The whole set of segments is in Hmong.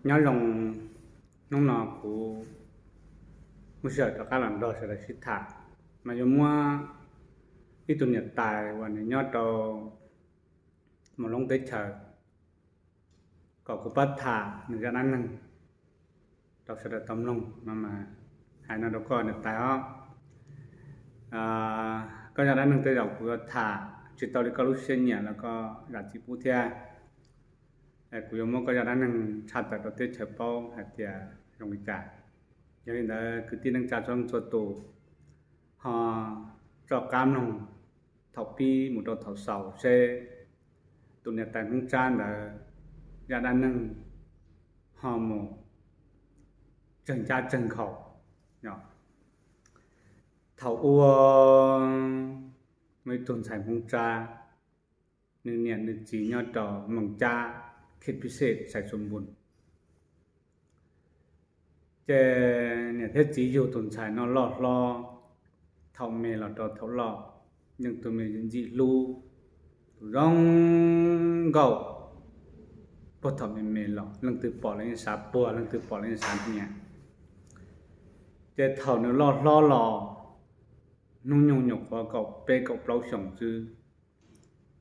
Nyob zoo, hnub no kuv muaj sij hawm rov qab los nrog sawv daws sib tham, mas yuav muab ib tug niam tais uas nws nyob rau Mus Loob teb chaws kom kuv pab tham nws zaj dab neeg rau sawv daws tau mloog no mas, hais no rau koj niam tais os. Koj zaj dab neeg tej zaum kuv yuav tham tsis tau li koj lub siab nyiam los koj zam txim pub thiab. Kuv yuav muab koj zaj dab neeg tshaj tawm rau teb chaws paub hais tias zoo li cas. Yog li ntawd kwv tij neej tsa txhua leej txhua tus ho tso qab mloog thaum pib mus rau thaum xaus seb tus niam tais Hmoob Tsab ntawd zaj dab neeg ho mus tsawg ncaj tsawg nkhaus. Thaum ub muaj ib tug ntxhais Hmoob Tsab, nws niam nws txiv nyob rau Moos Cab, Khej Pij Xej, Xais Xus Npus. Ces niam thiab txiv yug tus ntxhais no loj hlob, thaum me los rau thaum loj, yeej tus me ntxim hlub, tus zoo nkauj. Puag thaum me me los leej twg pom los yeej xav puag, leej twg pom los yeej xav hnia. Ces thaum nws loj hlob los, hnub nyoog nyuam qhuav kaum peb kaum plaub xyoos xwb,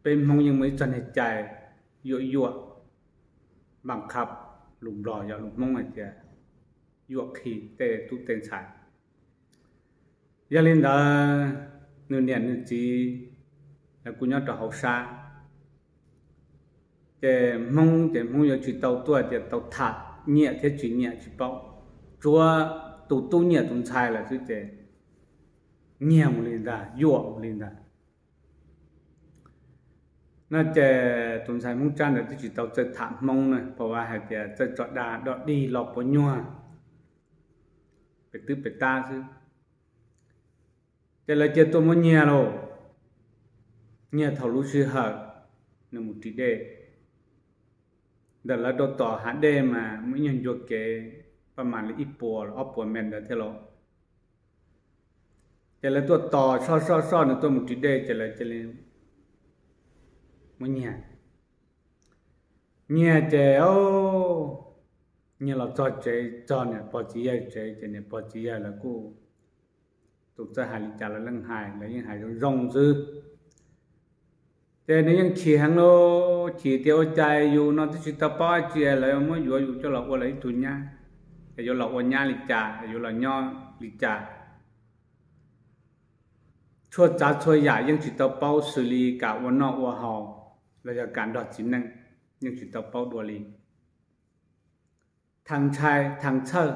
peb Hmoob yeej muaj ib txoj niag cai yuam yuam, npam qhab, lus Nplog yog lus Hmoob hais tias yuam khi tej tub tej ntxhais. Yog li ntawd, nws niam nws txiv lawv kuj nyob rau hauv sab. Ces Hmoob ces Hmoob yuav tsis tau tuaj tias tau tham nyiam thiab tsis nyiam tsis paub, tsuav tus tub nyiam tus ntxhais lawm xwb ces nyiag mus li ntag, yuam mus li ntag. No ces tus ntxhais Hmoob Tsab ntawd twb tsis tau txawj tham Hmoob na, pom hais tias txawj tso dag dog dig los puas nyuag pem twb pem tab xwb. Ces lawv cia tuaj muab nyiag lauj. Nyiag thaum lub sij hawm nws mus ris dej, ntawm lawv rau tom hav dej mas muaj ib nyuag ncua kev, paj mas li ib puas los ob puas mev ntawd thiab lauj. Ces lawv tuaj tos soj soj soj nws tuaj mus ris dej ces lawv cia li muab nyiag. Nyiag ces, nyiag los txog tsev, txog niam pog txiv yawg tsev ces niam pog txiv yawg lawv kuj, tus txawj hais li cas los leej hais, lawv yeej hais zoo zoo xwb. Ces nws yeej chim heev lauj, chim tias ua cas yus no twb tsis tau paub dab tsi lawv muab yuav yus coj los ua lawv ib tug nyab, es yuav los ua nyab li cas, yuav los nyob li cas. Txhua tsav txhua yam yeej tsis tau paub, xws li kam ua noj ua haus los yog kam nrog txiv neej yeej tsis tau paub dua li. Thav ntshai thav txhawj,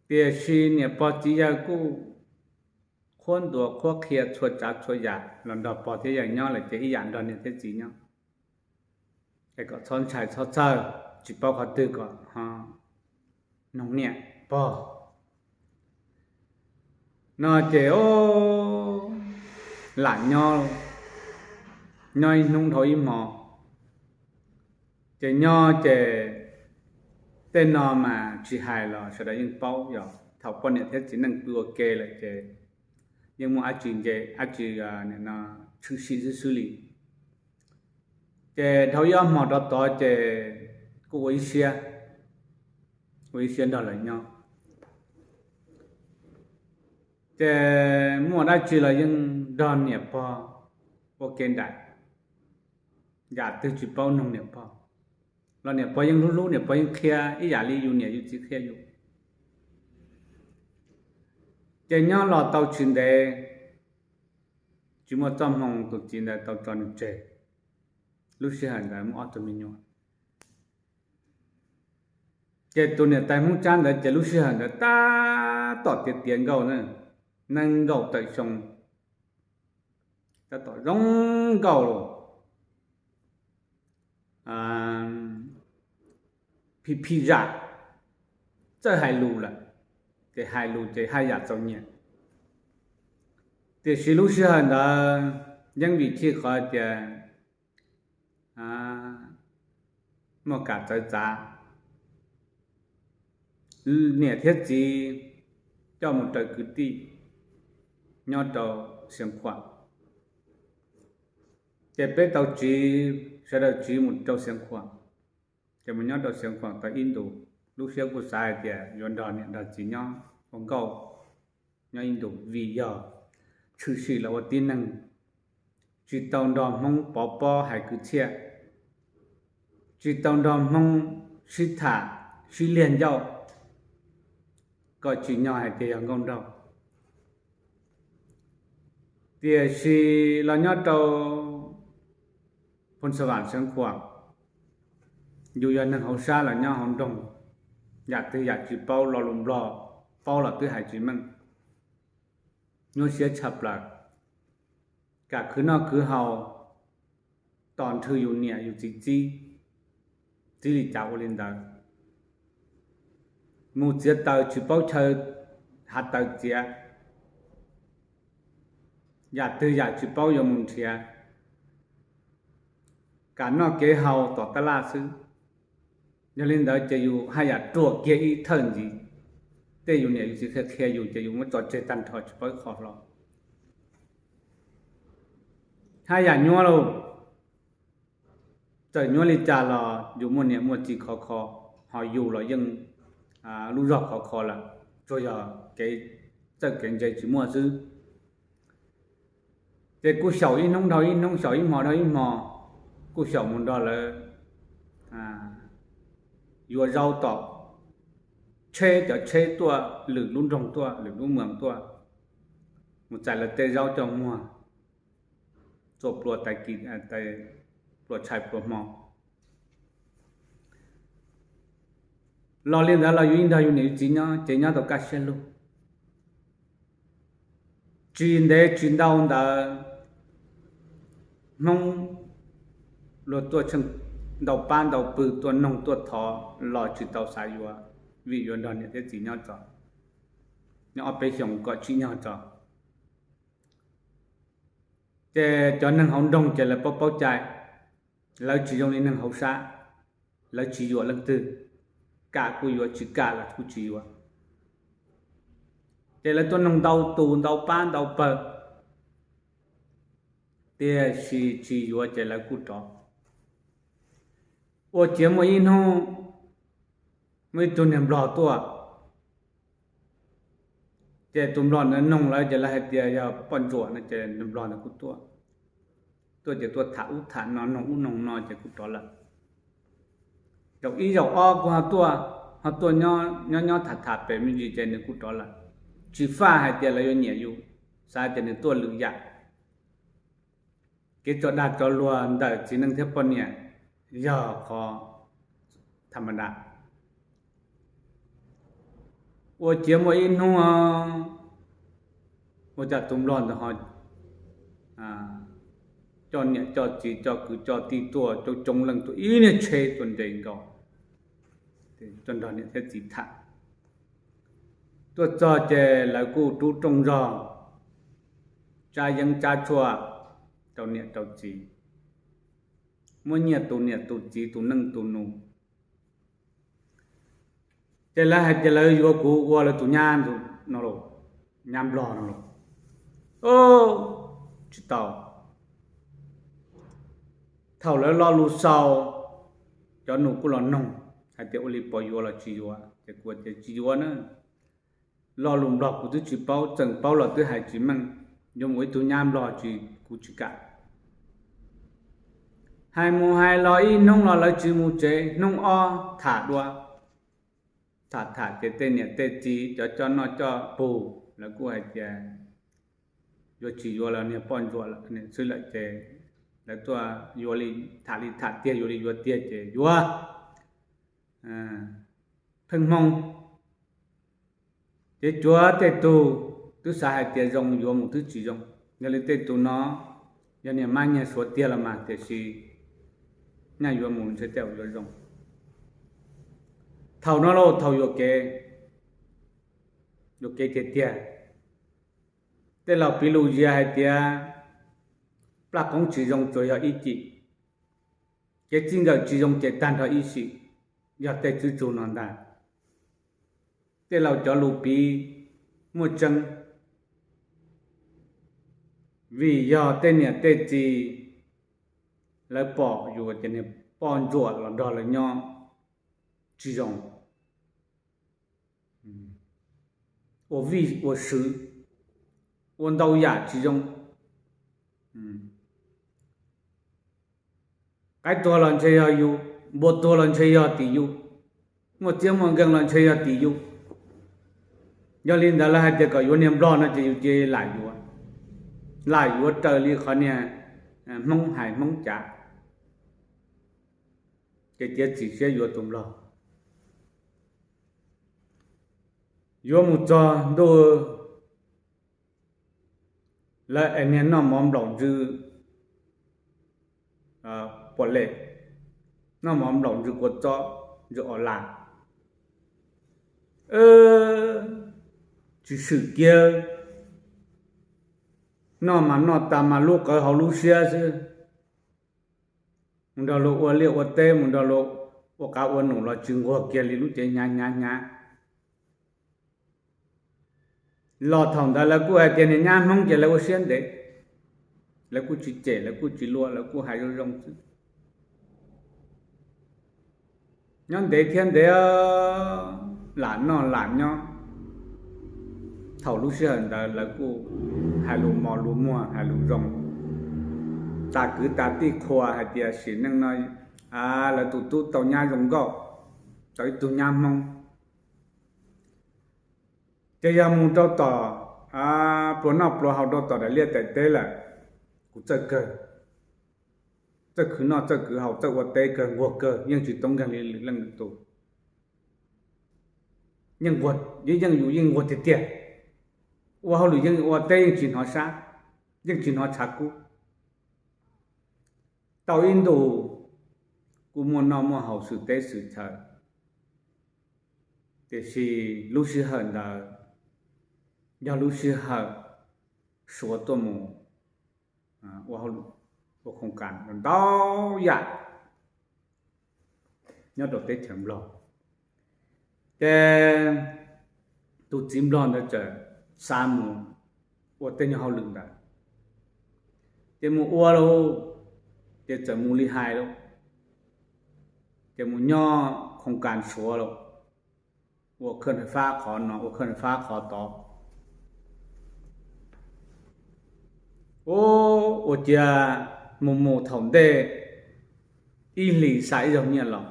tiam sis niam pog txiv yawg kuj qhuab ntuas qhuab qhia txhua tsav txhua yam los nrog pog thiab yawg nyob lawm ces ib yam nrog niam thiab txiv nyob. Es kom txhob ntshai txhob txhawj, tsis paub qhov twg kom ho noog niam pog. No ces lam nyob, nyob ib hnub dhau ib hmo. Ces nyob ces tej no mas tsis hais los sawv daws yeej paub, yog thaum poj niam thiab txiv neej pw ua ke lawm ces yeej muaj dab tsi nce dab tsi tshwm sim xwb xwb li. Ces dhau ib ob hmo rov tod ces kuj ua ib siab, ua ib siab nrog lawv nyob. Ces muaj dab tsi los yeej nrog niam pog ua ke nraim, yam twg tsis paub noog niam pog, los niam pog yeej hlub hlub, niam pog yeej qhia ib yam li yus niam yus txiv qhia yus. Ces nyob los tau tsis ntev, tsis muaj txoj hmoo tus txiv ntawd tau tso nws tseg. Lub sij hawm ntawd muaj ob tug me nyuam. Ces tus niam tais Hmoob Tsab ntawd ces lub sij hawm ntawd tab tom tiav tiav nkauj na, nees nkaum tawm xyoo, tab tom zoo nkauj los, phim phim zam, txawj hais lus lawm, ces hais lus ces haj yam txaus nyiam. Tiam sis lub sij hawm ntawd yeej vim chij qhov tias muaj kam txawv txav, niam thiab txiv coj mus raws kwv tij nyob rau Xeev Khuam. Ces peb tau tsiv sawv daws tsiv mus rau Xeev Khuam. Ces mus nyob rau Xeev Khuam tau ib ntus, lub siab kuj xav hais tias yuav nrog niam nrog txiv nyob ua nkauj nyob ib ntus, vim yog tshwm sim los ua tib neeg, tsis tau nrog Hmoob pov pob hais kwv txhiaj, tsis tau nrog Hmoob sib tham sib liag ncauj, kom tsim nyog hais tias yog nkauj nraug. Tiam sis los nyob rau Phoos Xas Vas Xeev Khuam, yus yog neeg hauv sab los nyob hauv nroog, yam twg yam tsis paub, lo lus Nplog paub los twb hais tsis meej, nyuaj siab tshaj plaws. Kam khwv noj khwv haus, tos nrhw yus niam yus txiv txib, txib li cas ua li ntawd. Mus txiav taws tsis paub chaw hav taws txiav, yam twg yam tsis paub yuav mus nrhiav, kam noj kev haus tom tab laj xwb. Yog li ntawd ces yus haj yam ruam kiag ib thawj ntxiv, tej yus niam yus txiv qhia qhia yus ces yus muab tso tseg tag nrho tsis paub ib qho hlo. Haj yam nyuaj lauj, txawm nyuaj li cas los yus muaj niam muaj txiv khov kho, ho yus los yeej lub zog khov kho lawm, tsuas yog kev txawj kev ntse tsis muaj xwb. Ces kuj xyaum ib hnub dhau ib hnub, xyaum ib hmo dhau ib hmo, kuj xyaum mus nrog lawv yuav zaub tom tsheb, cov tsheb tuaj lwm lub nroog tuaj, lwm lub moos tuaj, mus txais lawv tej zaub coj muag, txuas plua tais kis, pluas tshais pluas hmo. Los li ntawd los yus ib nrog yus niam yus txiv nyob ces nyob tau kaj siab lug. Tsis ntev tsis ntau ntawd, Hmoob luag tuaj tsheej ntau pab ntau pw tuaj noog tuaj thov los tsis tau xav yuav, vim yuav nrog niam thiab txiv nyob tso, nyob ob peb xyoos kom tsim nyog tso. Ces cov neeg hauv nroog ces lawv paub paub cai, lawv tsis zoo li neeg hauv sab, lawv tsis yuam leej twg, kam kuj yuav, tsis kam los kuj tsis yuav. Ces lawv tuaj noog ntau tus ntau pab ntau pawg, tiam sis tsis yuav ces lawv kuj rov. Ua ciav muaj ib hnub, muaj ib tug niag nplog tuaj, ces tus nplog ntawd noog lawv ces lawv hais tias yog poj ntsuam no ces nws nplog ntawd kuj tuaj. Tuaj ces tuaj tham ub tham no, noog ub noog no ces kuj rov lawm. Zaum ib zaum ob kuj ho tuaj, ho tuaj nyob nyob tham tham pem me ntsis ces nws kuj rov lawm. Tsis faj hais tias lawv yuav nyiam yus, xav tias nws tuaj lwm yam. Kev tso dag tso luag ntawm txiv neej thiab poj niam yog qhov tham ma da. Ua ciav muaj ib hnub, ua cas tus nplog ntawd ho coj niam coj txiv coj kwv coj tij tuaj coob coob leej tuaj ib niag tsheb tuaj nres nkaus, coj nrog niam thiab txiv tham. Tuaj txog ces lawv kuj rub rooj zog, tsab yeeb tsab tshuaj rau niam rau txiv, muab nyiaj tu niam tu txiv tu neej tu nus. Ces lawv hais tias lawv yuav kuv ua lawv tus nyab no los, nyab nplog no los. Tsis tau. Thaum lawv lo lus xaus, cov nus kuj los noog hais tias ua li puas yuav los tsis yuav, ces kuv tias tsis yuav na. Lo lus nplog kuv twb tsis paub, txawm paub los twb hais tsis meej, yuav mus ib tug nyab nplog tsis, kuv tsis kam. Hais mus hais los ib hnub los lawv tsis mus tsev, hnub ob tham dua. Tham tham ces tej niam tej txiv cov coj noj coj pug lawv kuj hais tias yuav tsis yuav los niag poj ntsuam lawm, niam xwb lawm ces lawv tuaj yuav li, tham li tham tiag yuav li yuav tiag ces yuav. Pheej Hmoo, ces cuav tej tug twb xav hais tias zoo yuav mus twb tsis zoo. Yog li tej tus no yog niag mab nyiag suav tiag los mas, tiam sis nyaj yuav mus ntshe tej zaum yuav zoo. Thaum no lauj, thaum yuam kev, yuam kev tiag tiag. Tej laus piv lus yias hais tias plaj qoob tsis zoo tsuas yog ib cim, kev txij nkawm tsis zoo ces tag nrho ib sim, yog tej tswv tsug no ntag. Tej laus cov lus piv muaj tseeb, vim yog tej niam tej txiv lawv pom yus ces niag poj ntsuam los nrog lawv nyob tsis zoo, ua vij ua sw, ua ntau yam tsis zoo. Qaib tuag los ntshe yog yus, npua tuag los ntshe yog tim yus, muaj txiab muaj nkeeg los ntshe yog tim yus. Yog li ntawd lawv hais tias kom yuav niag nplog no ces yus cia li lam yuav, lam yuav raws li qhov niag Hmoob hais Hmoob cav, ces tiav txim siab yuav tus nplog. Yuav mus txog ntuj, lawv es niag noj mov nplaum ntsw puas lem, noj mov nplaum ntsw kua txob, ntsw o las, tsis swm kiag, noj mas noj tas mas lub qawv hauv lub siab xwb. Mus nrog luag ua liaj ua teb, mus nrog luag ua qav ua num los tsis nquag kiag li, lub cev hnyav hnyav hnyav. Los thaum ntawd lawv kuj hais tias niag nyab Hmoob ces lawv ua siab ntev, lawv kuj tsis cem, lawv kuj tsis luag, lawv kuj hais zoo zoo xwb. Nyob ntev thiab ntev, lam noj lam nyob. Thaum lub sij hawm ntawd lawv kuj hais lus mos lus muag, hais lus zoo, tas kwv tas tij qhuas hais tias sim neej no lawv tus tub tau nyab zoo nkauj, tau ib tug nyab Hmoob. Ces yog mus rau tom pluas noj pluas haus, rau tom daim liaj daim teb lawm, kuv txawj kawg, txawj khwv noj txawj khwv haus, txawj ua teb kawg, nquag kawg, yeej tsis toob nkeeg li lwm leej lwm tus. Yeej nquag, yeej yus yeej nquag tiag tiag, ua hauj lwm yeej ua teb yeej tsis hnov sab, yeej tsis hnov tshav kub. Tau ib ntus kuj muaj noj muaj haus xwm teb xwm chaw, tiam sis lub sij hawm ntawd yog lub sij hawm Suav tuaj mus ua khoom kas ntau yam nyob rau teb chaws Nplog. Ces tus txiv Nplog ntawd txawm xa mus ua tej nyuag hauj lwm ntawd, ces mus ua lauj, ces txawm mus li hais lauj, ces mus nyob khoom kas Suav lauj, ua khawj fab qhov no ua khawj fab qhov tod. Ua ciav mus mus thaum ntej ib hlis xa ib zaug nyiaj los,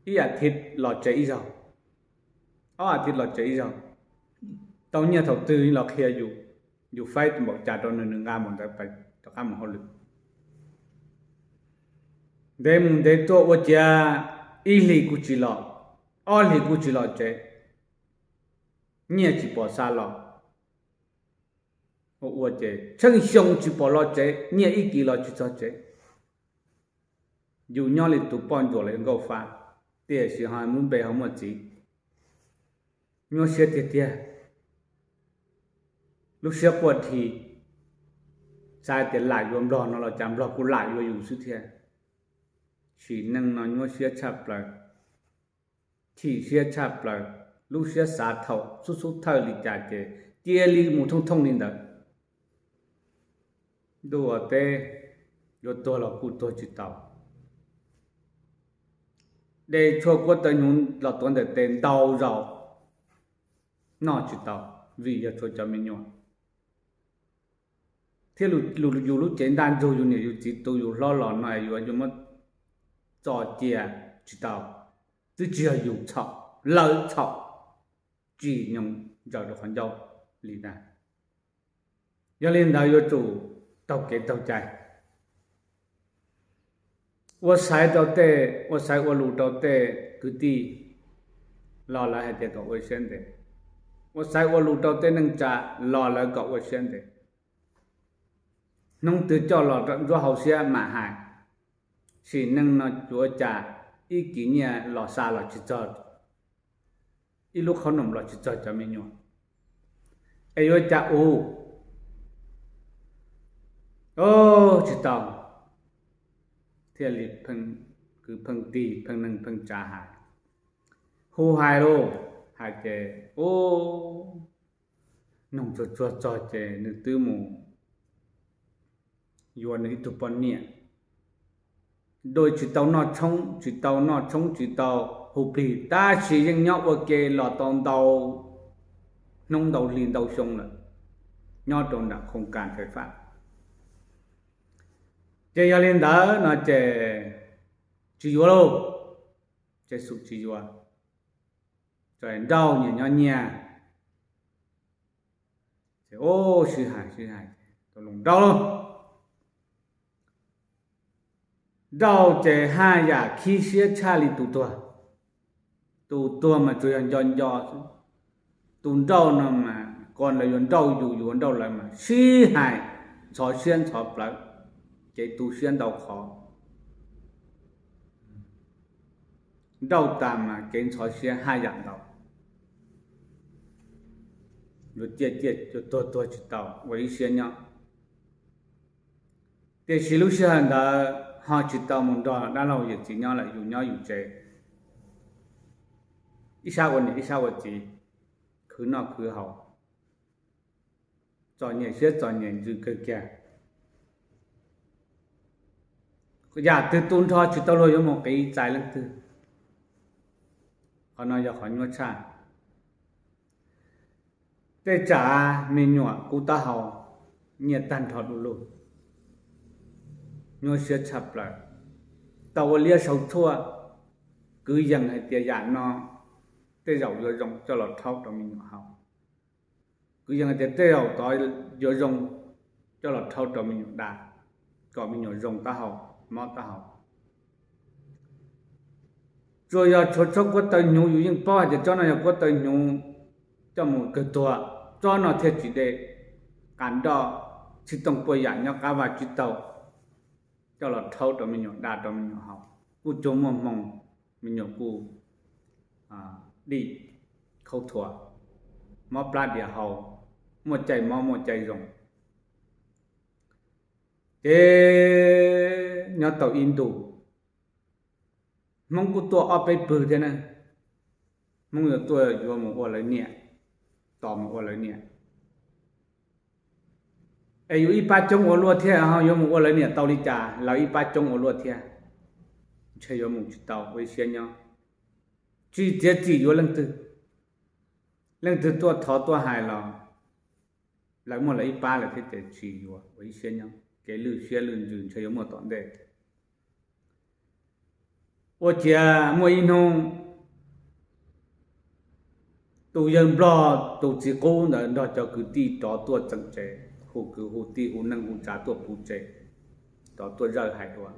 ib as thiv los tsev ib zaug, ob as thiv los tsev ib zaug. Tau nyiaj thaum twg los qhia yus, yus faib npaum cas rau nws, nws nqa npaum ntawd rov qab mus hauj lwm. Ntev mus ntev tuaj ua ciav ib hlis kuj tsis los, ob hlis kuj tsis los tsev, nyiaj tsis pom xa los. Ua ua ces tsheej xyoo tsis pom los tsev, nyiaj ib kis los tsis txog tsev. Yus nyob li tus poj ntsuam los nkauj fa, tiam sis ho lub npe ho muaj txiv, nyuaj siab tiag tiag. Lub siab quaj dhi, xav tias lam yuav nplog no los cas nplog kuj lam yuav yus xwb thiab. Sim neej no nyuaj siab tshaj plaws, chim siab tshaj plaws, lub siab xav thaum xub xub thawj li cas ces cia li mus thooj thooj li ntawd. Ntuj ua teb, yuav tuag los kuj tuag tsis tau. De tshuaj kuab tawv hnyuv los tuav ntawm tes ntau zaus, noj tsis tau, vim yog tshuav cov me nyuam. Thiab yus lub cev ntaj ntsug yus niam yus txiv tu yus hlob los no es yuav muab txo cia tsis tau, twb tsis yog yus txhaum, lawv txhaum, tsim nyog ntsaws rau qhov ncauj li ntag. Yog li ntawd yuav tsum taug kev taug cai, ua xaiv rau tej, ua xaiv ua lus rau tej kwv tij los lawv hais tias kom ua siab ntev, ua xaiv ua lus rau tej neej tsa los lawv kom ua siab ntev. Hnub twg coj los ntsuab hauv siab mam hais. Sim neej no yuav cas ib kis nyiaj los xa los tsis txog, ib lub qhob noom los tsis txog cov me nyuam, es yuav cas ua? Tsis tau. Thiaj li kwv pheej tig pheej neeg pheej tsa hais, hu hais lauj, hais ces ub, noog tsuag tsuag txog ces nws twb mus yuav nws ib tug poj niam. Dua tsis tau noj tshoob, tsis tau noj tshoob, tsis tau hu plig, tab sis yeej nyob ua ke los tau ntau hnub ntau hli ntau xyoo lawm, nyob rau nram khoo kas fais fab. Ces yog li ntawd no ces tsis yuav lauj, Tswv Yexus tsis yuav, tso nrauj nyias nyob nyias. Ces sib hais sib hais, tau los nrauj lauj. Nrauj ces haj yam khib siab tshaj li tus tuag. Tus tuag mas tsuas yog nco nco xwb, tus nrauj no mas ko lawv yuav nrauj yus, yus yuav nrauj lawv mas sib hais ntxhov siab ntxhov plawv, kev tu siab ntau qhov. Nrauj tas mas kev ntxhov siab haj yam ntau, yuav ciaj ciaj tuag tuag tsis tau, ua ib siab nyob. Tiam sis lub sij hawm ntawd ho tsis tau mus nrog dab laug yawm txiv nyob lawm, yus nyob yus tsev, ib sab ua niam ib sab ua txiv, khwv noj khwv haus, txom nyem siab txom nyem ntsws kawg kiag. Yam twg tu nrho tsis tau luag yuav mus qiv txais leej twg. Qhov no yog qhov nyuaj tshaj. Tej tsam me nyuam kub taub hau nyiaj tag nrho du lug, nyuaj siab tshaj plaws. Tau ua liab sau tshuaj, kwv yees hais tias yam no tej zaum yuav zoo coj los rhaub rau me nyuam haus. Kwv yees hais tias tej zaum tod yuav zoo coj los rhaub rau me nyuam da, kom me nyuam zoo taub hau, mob taub hau. Tsuas yog tshuav tsob kuab taw hnyuv, yus yeej paub hais tias tsob no yog kuab taw hnyuv coj mus kawg tuag, tsob no thiaj tsis de qab nroj, txhij tooj puas yam nyob qab vaj tsib taug coj los rhaub rau me nyuam da rau me nyuam haus. Kuj cuag muaj hmoo, me nyuam kuj dim, khaub thuas, mob plab diav hau, muaj caij mob muaj caij zoo. Ces nyob tau ib ntus, Hmoob kuj tuaj ob peb pwg thiab na. Hmoob yuav tuaj yuav mus ua lawv niam, tos mus ua lawv niam. Es yus ib pab coob ua luaj thiab ho yuav mus ua lawv niam tau li cas, lawv ib pab coob ua luaj thiab, ntshe yuav mus tsis tau, ua ib siab nyob. Tsis txiav txim yuav leej twg, leej twg tuaj thov tuaj hais los lawv muaj lawv ib pab lawm thiab ces tsis yuav, ua ib siab nyob, kev lwj siab lwj ntsws ntshe yuav muaj tom ntej. Ua ciav muaj ib hnub tus yawg nplog tus txiv qub ntawd nrog cov kwv tij rov tuaj txeem tsev, hu kwv hu tij hu neej hu tsav tuaj puv tsev, rov tuaj zawj hais dua.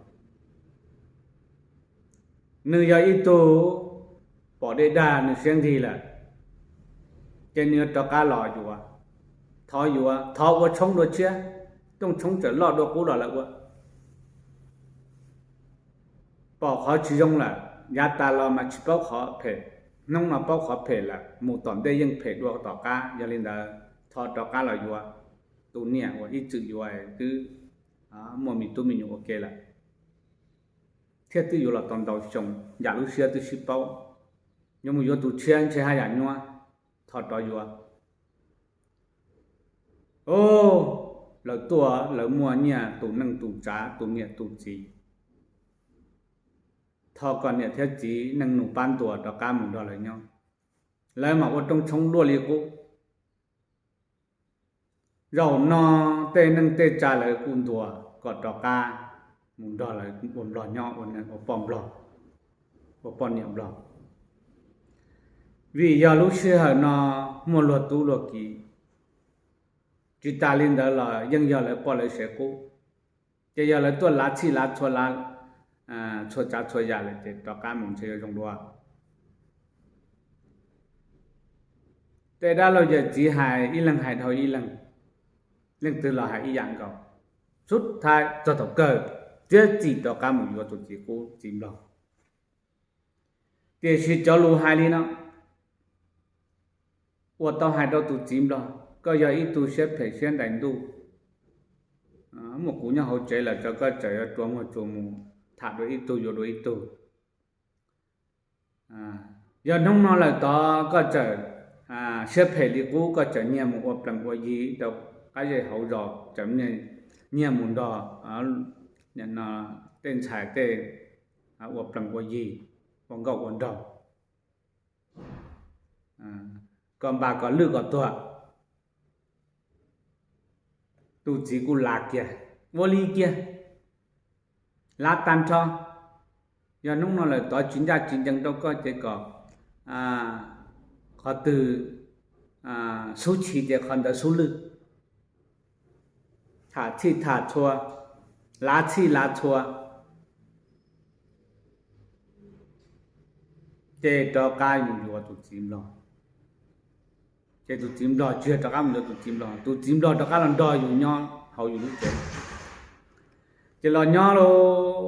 Nws yog ib tug pom dej dag nws siab nqig lawm, ces nws yuav rov qab los yuav, thov yuav, thov ua tshoob dua tshiab, rooj tshoob txawm loj dua qub los lawv ua. Pom qhov tsis zoo lawm, yav tas los mas tsis paub qhov phem, hnub no paub qhov phem lawm, mus tom ntej yeej phem dua tom qab. Yog li ntawd thov rov qab los yuav, tus niam uas ib txwm yuav twb muaj me tub me nyuam ua ke lawm, thiab twb yuav los tau ntau xyoo, yam lub siab twb sib paub, yuav mus yuav tus tshiab ntshe haj yam nyuaj, thov rov yuav. Lawv tuaj lawv muaj nyiaj tus neej tus tsav tus niam tus txiv, thov kom niam thiab txiv neej nus pab ntuas rov qab mus nrog lawv nyob, lawv mam ua rooj tshoob luaj li qub. Zaum no tej neej tej tsav lawv kuj ntuas kom rov qab mus nrog lawv ua nplog nyob, ua poj nplog, ua poj niam nplog. Vim yog lub sij hawm no muaj luag tub luag ki, tsis tas li ntawd los yeej yog lawv poj lawv sev qub, ces yog lawv tuaj lav txhij lav txhua, lav txhua tsav txhua yam lawm ces rov qab mus ntshe yuav zoo dua. Tej dab laug yawm txiv hais ib leeg hais dhau ib leeg, leej twg los hais ib yam nkaus, xub thaiv txog thaum kawg txiav txim rov qab mus yuav tus txiv qub txiv nplog. Tiam sis cov lus hais li no uas tau hais rau tus txiv nplog, koj yog ib tug siab phem siab ntais ntuj, muaj kuv nyob hauv tsev lawm, tso koj txawm yuav rua muag tsuas mus tham dua ib tug yuav dua ib tug. Yog hnub no lawm tod koj txawm siab phem li qub, koj txawm nyiag mus ua plees ua yi rau qab zej hauv zos, txawm nyiag nyiag mus nrog tej ntxhais tej ua plees ua yig, ua nkauj ua nraug, kom npam kom lwj kom tuag. Tus txiv kuj lav kiag, ua li kiag, lav tag nrho. Yog hnub no lawm tod tsis ncaj tsis ncees rau koj ces kom qhov twg xub chim ces qhov ntawd xub lwj, tham txhij tham txhua, lav txhij lav txhua, ces rov qab mus yuav tus txiv nplog. Ces tus txiv nplog tsis yog rov qab mus yuav tus txiv nplog, tus txiv nplog rov qab los nrog yus nyob hauv yus lub tsev. Ces los nyob lauj,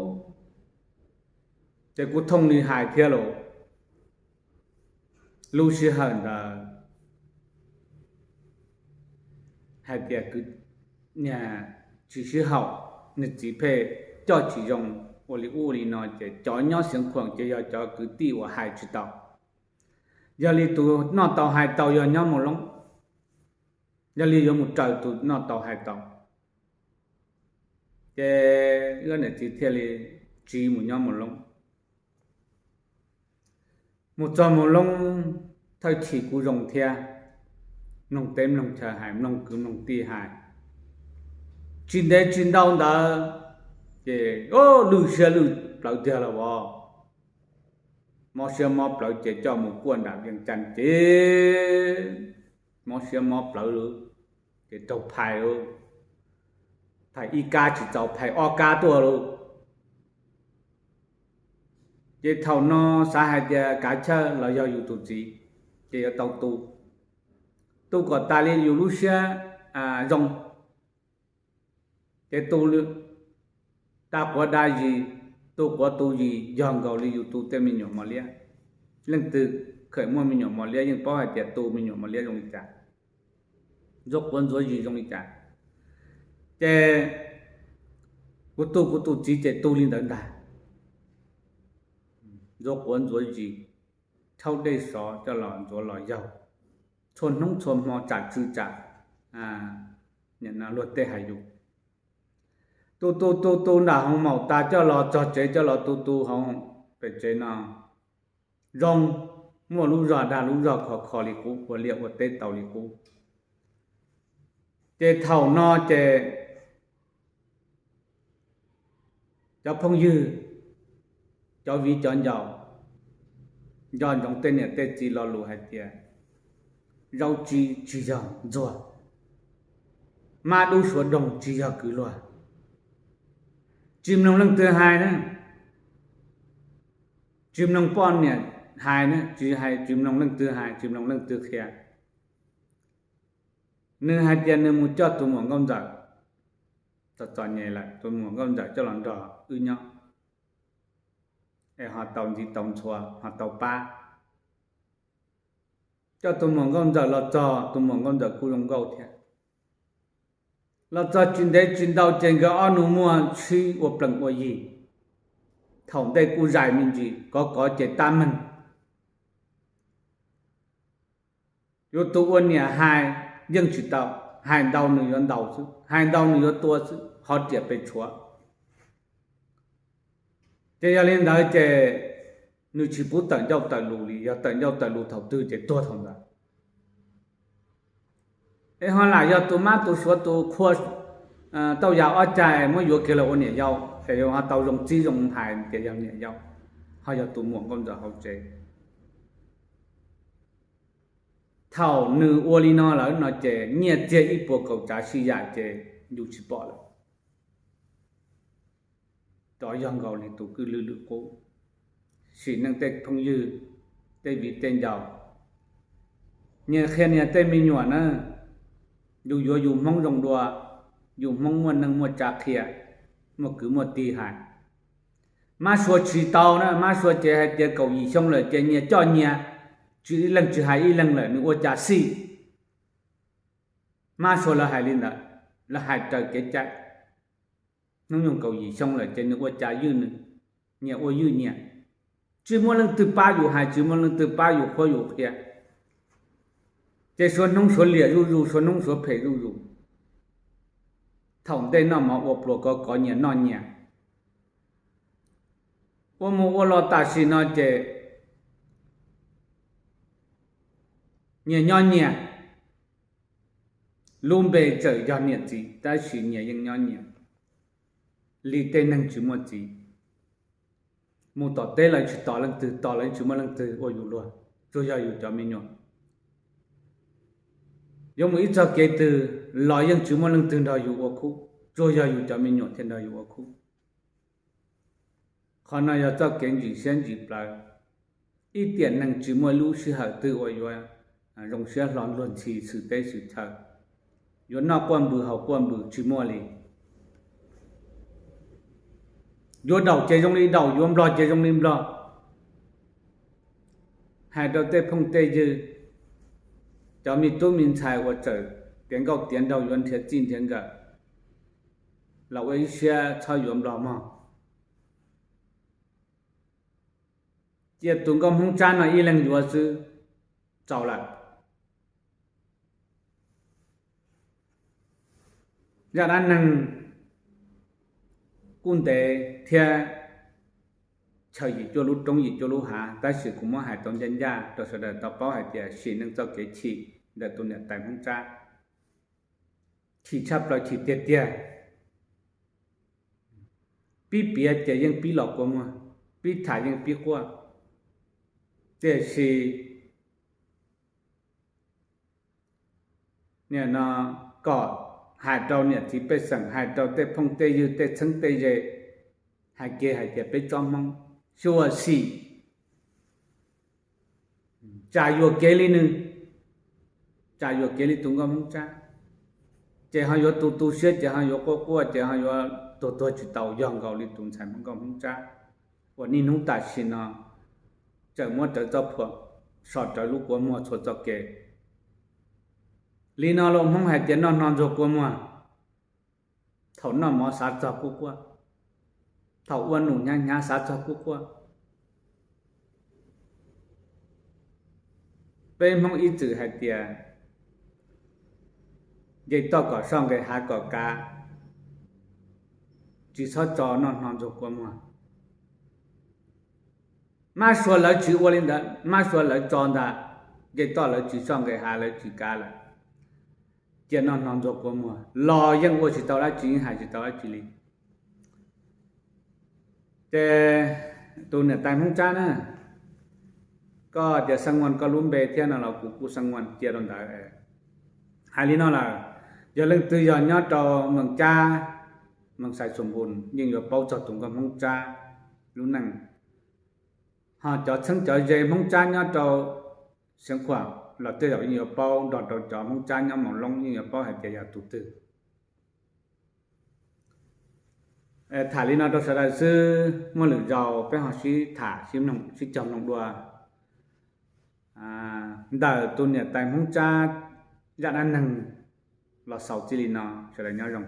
ces kuv thooj li hais thiab lauj. Lub sij hawm ntawd hais tias kwv tsis sib haum, nws txiv pheej coj tsis zoo, ua li ub ua li no ces cov nyob Xeev Khuam ces yog cov kwv tij uas hais tsis tau. Yog li tus noj tau hais tau yog nyob Mus Loob, yog li yuav mus raws tus noj tau hais tau. Ces wb niam txiv thiaj li tsiv mus nyob Mus Loob. Mus txog Mus Loob, thawj chim kuj zoo thiab, mloog teb mloog chaw hais, mloog kwv mloog tij hais. Tsis ntev tsis ntau ntawd ces lwj siab lwj plawv tiag los as, mob siab mob plawv ces coj mus kuaj nram Vias Cas ces mob siab mob plawv lawm, ces raug phais lawm, phais ib kab tsis txaus phais ob kab tuaj lawm. Ces thaum no xav hais tias kav chawj los yog yus tus txiv, ces yuav tau tu, tu kom tas li yus lub siab zoo, ces tu da quav da zis, tu quav tu zis yog nkaus li yus tu tej me nyuam mos liab. Leej twg kheem muaj me nyuam mos liab yeej paub hais tias tu me nyuam mos liab zoo li cas, ntxuav quav ntxuav zis zoo li cas. Ces kuv tu kuv tus txiv ces tu li ntawd ntag, ntxuav quav ntxuav zis, rhaub dej sov coj los ntxuav los yaug, txhua hnub txhua hmo tsam tsw tsam luag tej hais yus. Tu tu tu tu nram hoo maum tas coj los txog tsev coj los tu tu hauv pem tsev no zoo, muaj lub zog dag lub zog khov kho li qub, ua liaj ua teb tau li qub. Ces thaum no ces cov phooj ywg, cov viv cov ncaus nco ntsoov tej niam tej txiv lo lus hais tias zaub tsib tsis yog ntxuag, mab dub suav doog tsis yog kwv luag. Tsis mloog leej twg hais na, tsis mloog poj niam hais na, tsis hais, tsis mloog leej twg hais, tsis mloog leej twg qhia. Nws hais tias nws mus coj tus muam nkauj ntxawm, txom txom nyem lawm, tus muam nkauj ntxawm coj los nrog wb nyob es ho tau ntxiv tau ntxhua ho tau pab. Coj tus muam nkauj ntxawm los txog, tus muam nkauj ntxawm kuj zoo nkauj thiab. Los txog tsis ntev tsis ntau ces nkawd ob nus muag sib ua plees ua yig. Thaum ntej kuj zais me ntsis, kov kov ces tab meeg. Yuav tus ua niam hais yeej tsis tau, hais ntau nws yuav ntaus xwb, hais ntau nws yuav tua xwb, ho riam pes tshuav. Ces yog li ntawd ces nws tsis pub tawm ncauj tawm lus li, yog tawm ncauj tawm lus thaum twg ces tuag thaum ntawd. Es ho lam yog tus mab tus suav tus qhua tauj yam ob cag muab yuav kiag los ua niam yau, es ho tau zoo txib zoo hais tias yog niam yau, ho yog tus muam nkauj ntxawm hauv tsev. Thaum nws ua li no lawm no ces nyiaj txiag ib puas kaum tsav sij yam ces yus tsis pom lawm. Rov yog nkaus li tus kwj lwj lwm qub. Sim neej tej phooj ywg, tej viv tej ncaus, nyias qhia nyias tej me nyuam na, yus yuav yus hmoob zoo dua, yus hmoob muaj neej muaj tsa qhia, muaj kwv muaj tij hais. Mab suav tsis tau na, mab suav ces hais tias kaum yim xyoo lawm ces nyias coj nyias, tsis ib leeg tsis hais ib leeg lawm nws ua cas xij. Mab suav lawv hais li ntawd, lawv hais raws kev cai. Hnub nyoog kaum yim xyoo lawm ces nws ua cas ywj nws, nyias ua ywj nyias. Tsis muaj leej twg pab yus hais, tsis muaj leej twg pab yus qhuab yus qhia. Ces suav hnub suav liam zuj zus, suav hnub suav phem zuj zus. thaum ntej noj mov ua pluas kov kov nyias noj nyias. Ua mus ua los tam sim no ces nyias nyob nyias, lub npe txawm yog niam txiv tab sis nyias yeej nyob nyias li tej neeg tsis muaj txiv. Mus tom teb los tsis tos leej twg, tos los yeej tsis muaj leej twg ua yus luag, tsuas yog yus cov me nyuam. Yuav mus ib txog kev twg los yeej tsis muaj leej twg nrog yus ua khub, tsuas yog yus cov me nyuam thiaj nrog yus ua khub. Qhov no yog txoj kev ntsim siab ntsim plawv. Ib tiam neeg tsis muaj lub sij hawm twg uas yuav zoo siab hlo luag ntxhi xwm teb xwm chaw, yuav noj quaj npws haus quaj npws tsis muaj li. Yuav daum ces zoo li daum, yuav nplog ces zoo li nplog. Hais rau tej phooj tej ywg, cov me tub me ntxhais uas txawm tiav nkauj tiav nraug yuav nrhiav txij nrhiav nkawm los ua ib siab txhob yuav nplog mog. Cia tus nkauj Hmoob Tsab no ib leeg yuav xwb txaus lawm. Zaj dab neeg kuj ntev thiab chaw yim cuaj lub roob yim cuaj lub hav, tab sis kuv muab hais tau ncaj ncaj rau sawv daws tau paub hais tias sim neej txoj kev chim ntawm tus niam tais Hmoob Tsab, chim tshaj plaws chim tiag tiag. Pib piav ces yeej pib los kua muag, pib tham yeej pib quaj. Tiam sis nim no kom hais rau niam txiv pej xeem, hais rau tej phooj tej ywg tej txheeb tej ze, hais kiag hais tias peb tsob Hmoob xyuam xim, tsam yuam kev li nws, tsam yuam kev li tus nkauj Hmoob Tsab, ces ho yuav tu tu siab, ces ho yuav quaj quaj, ces ho yuav tuag tuag tsis tau yog nkaus li tus ntxhais Hmoob nkauj Hmoob Tsab uas niaj hnub tam sim no tseem muab rawv txoj phuam so rawv lub kua muag txhua txoj kev. Li no los Hmoob hais tias noj hno ntxuag kua muag, thaum noj mov xav txog kuj quaj, thaum ua num hnyav hnyav xav txog kuj quaj. Peb Hmoob ib txwm hais tias nce toj kom soj nqes hav kom kav, tsis txhob tso noj hno ntxuag kua muag. Mab suav lawv tsis ua li ntawd, mab suav lawv tso ntag, nce toj lawv tsis soj nqes hav lawv tsis kav lawm, cia noj hno ntxuag kua muag los yeej ua tsis tau dab tsi, yeej hais tsis tau dab tsi li. Ces tus niam tais Hmoob Tsab na, koj tias xeeb ua koj lub npe thiab no los kuv kuj xeeb ua cia rau ntawd. Hais li no lawm, yog leej twg yog nyob rau Moos Tsab, Moos Xais Xus Npus yeej yuav paub txog tus nkauj Hmoob Tsab lub neej. Ho cov txheeb cov ze Hmoob Tsab nyob rau Xeev Khuam los tej zaum yeej yuav paub, nrog rau cov Hmoob Tsab nyob Moos Loob yeej yuav paub hais tias yog tus twg. Tham li no rau sawv daws xwb, muaj lwm zaus peb ho sib tham sib cog mloog dua ntawm tus niam tais Hmoob Tsab zaj dab neeg los xaus txij li no, sawv daws nyob zoo.